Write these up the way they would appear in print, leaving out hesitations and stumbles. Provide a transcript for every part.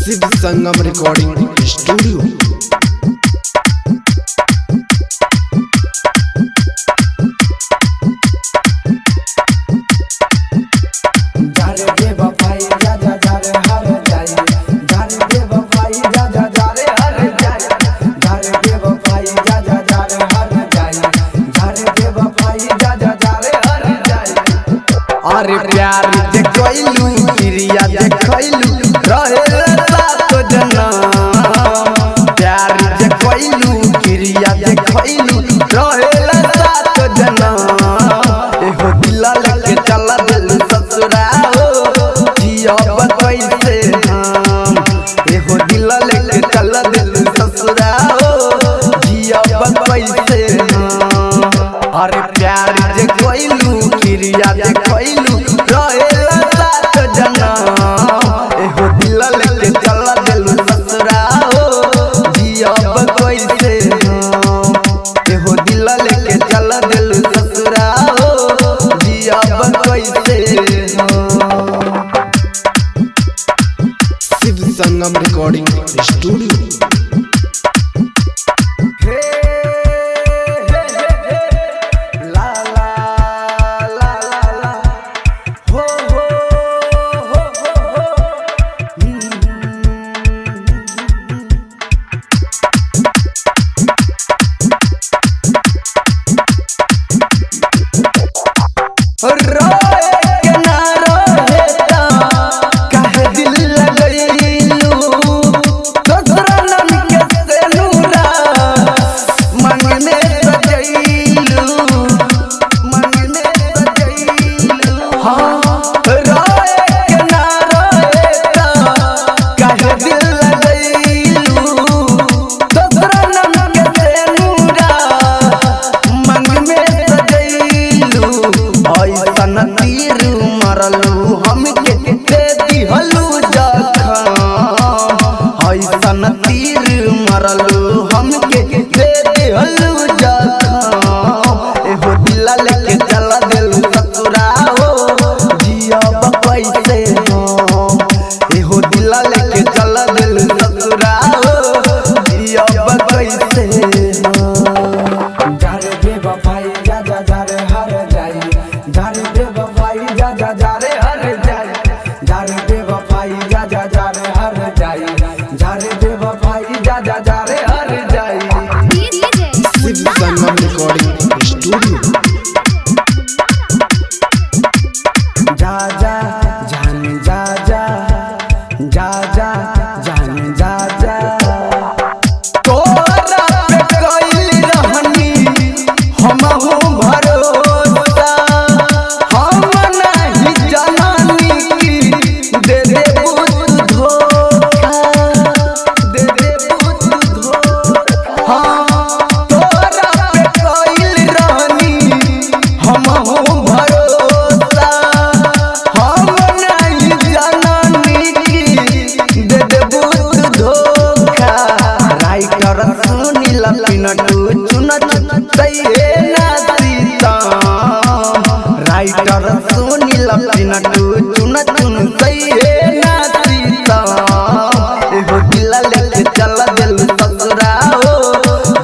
Shiv Sangam recording studio. जारे बेवफाई जा जा जा रे हर जाई, जारे बेवफाई जा जा जा रे हर जाई, जारे बेवफाई जा जा जा रे हर जाई, जारे बेवफाई जा जा जा रे हर जाई। अरे प्यार जे कइलू क्रिया देखैलू रहे सात जनम। प्यार जे कइलू क्रिया देखैलू रहे सात जनम। एहो दिल लेके चला दिल ससुरा हो जियब कैसे हम। एहो दिल लेके चला दिल ससुरा हो जियब कैसे हम। अरे प्यार जे कइलू क्रिया देखैलू रहेला सात जनम। एहो दिल लेके चला दिल ससुरा हो जियब कैसे हम। एहो दिल लेके चला दिल ससुरा हो जियब कैसे हम। शिव संगम रिकॉर्डिंग स्टूडियो। हे हे हे हे ला ला ला ला ला हो हो हो हो हो। रोए के ना रोए त काहे दिल लगैलू, दोसरा नाम के सेनुरा मंगने सजैलू, मंगने सजैलू। हाँ रोए के ना रोए त काहे दिल लगैलू, दोसरा नाम के सेनुरा मंगने सजैलू। ऐसन तीर मरलू हमके दे दिहलू जखम, ऐसन तीर मरलू हमके दे दिहलू जखम। एहो दिल लेके चला दिल ससुरा हो जियब कैसे हम। एहो दिल लेके चला दिल ससुरा हो जियब कैसे हम। जारे बेवफाई जा जा जा रे हर जाई, जारे बेवफाई जा जा जा रे हर जाई, जारे बेवफाई जा जा जा रे हर जाई, जारे बेवफाई जा जा जा रे हर जाई। शिव संगम रिकॉर्डिंग स्टूडियो। जा जा जान जा जा, जा जा जान जा जा। तोरा पे कइल रहनी हमहू भरोसा, हम नाही जननी की दे देबू तू धोखा, दे देबू तू धोखा। हाँ तोरा पे कइल रहनी हमहू भरोसा, हम नाही जननी की दे देबू तू धोखा। राइटर सुनील पिनटू चुन चुन तैये ना सीतम, राइटर सुनील पिनटू चुन चुन तैये ना सीतम। एहो दिल लेके चल दिल ससुरा हो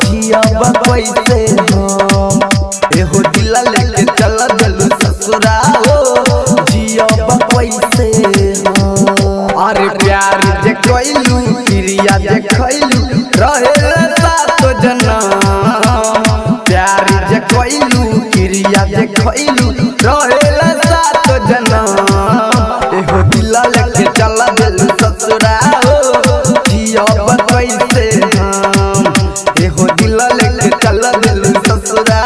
जियब कैसे हम। एहो दिल लेके चल दिल ससुरा हो जियब कैसे हम। अरे प्यार जे कइलू क्रिया देखैलू रहे सात जनम। प्यार जे कइलू क्रिया देखैलू रहे सात जनम। एहो दिल लेके चला दिल ससुरा हो जियब कैसे हम। एहो दिल लेके चला दिल ससुरा